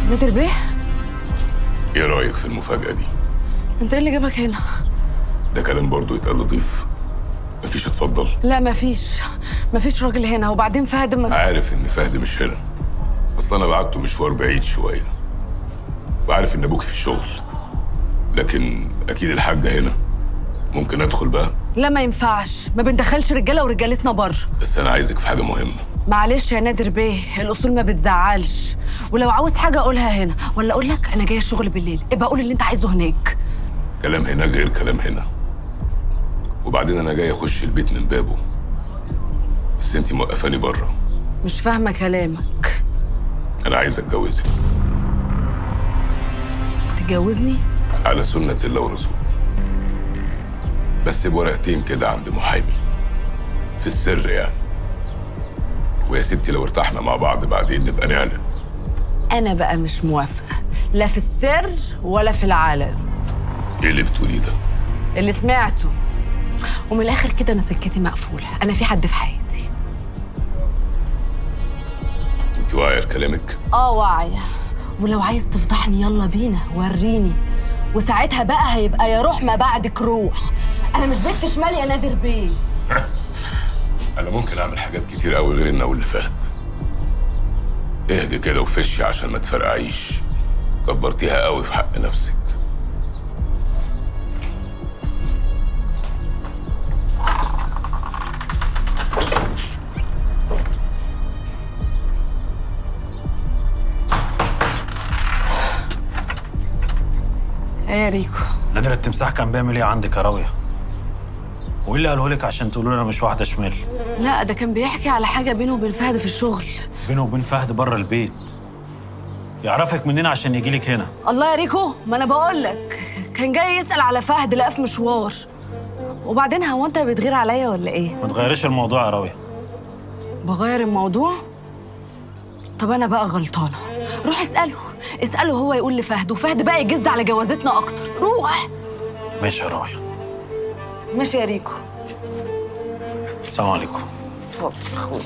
نادر بيه؟ ايه رأيك في المفاجأة دي؟ انت ايه اللي جابك هنا؟ ده كلام برضه يتقال لضيف؟ مفيش اتفضل؟ لا مفيش راجل هنا، وبعدين فهد ما عارف ان فهد مش هنا، اصل انا بعته مشوار بعيد شوية، وعارف ان ابوك في الشغل، لكن اكيد الحاجة هنا. ممكن ادخل بقى؟ لا ما ينفعش، ما بندخلش رجالة ورجالتنا بره. بس انا عايزك في حاجة مهمة. معلش يا نادر بيه، الاصول ما بتزعلش، ولو عاوز حاجة قولها هنا، ولا اقول لك انا جاية الشغل بالليل، ابقى قول اللي انت عايزه هناك. كلام هناك غير كلام هنا، وبعدين انا جاي اخش البيت من بابه، بس انتي موقفاني بره. مش فاهمه كلامك. انا عايز اتجوزك. تتجوزني؟ على سنة الله ورسوله، بس بورقتين كده عند محامي في السر يعني. ويا ستي لو ارتحنا مع بعض بعدين نبقى نعلن. انا بقى مش موافقة، لا في السر ولا في العلن. ايه اللي بتقوليه ده؟ اللي سمعته، ومن الاخر كده انا سكتي مقفولة، انا في حد في حياتي. انت واعية لكلامك؟ اه واعية، ولو عايز تفضحني يلا بينا وريني، وساعتها بقى هيبقى يا روح ما بعدك روح. انا مش بنت شمال يا نادر بيه. انا ممكن اعمل حاجات كتير قوي غير ان اقول لفهد. اهدي كده وفشي عشان ما تفرقعيش، كبرتيها قوي في حق نفسك. ايه يا ريكو؟ نادر التمساح كان بيعمل ايه عندك يا راوية؟ وايه اللي قاله لك عشان تقولوا انا مش واحدة شمال؟ لا ده كان بيحكي على حاجة بينه وبين فهد في الشغل. بينه وبين فهد بره البيت؟ يعرفك منين عشان يجي لك هنا؟ الله يا ريكو، ما انا بقول لك كان جاي يسأل على فهد لقاه في مشوار. وبعدين هو انت بتغير عليا ولا ايه؟ ما تغيريش الموضوع يا راوية. بغير الموضوع؟ طب انا بقى غلطانة، روح اسأله، اسأله هو يقول لفهد، وفهد بقى يجز على جوازتنا اكتر. روح. ماشي يا راوية. ماشي يا ريكو. السلام عليكم. اتفضل اخويا.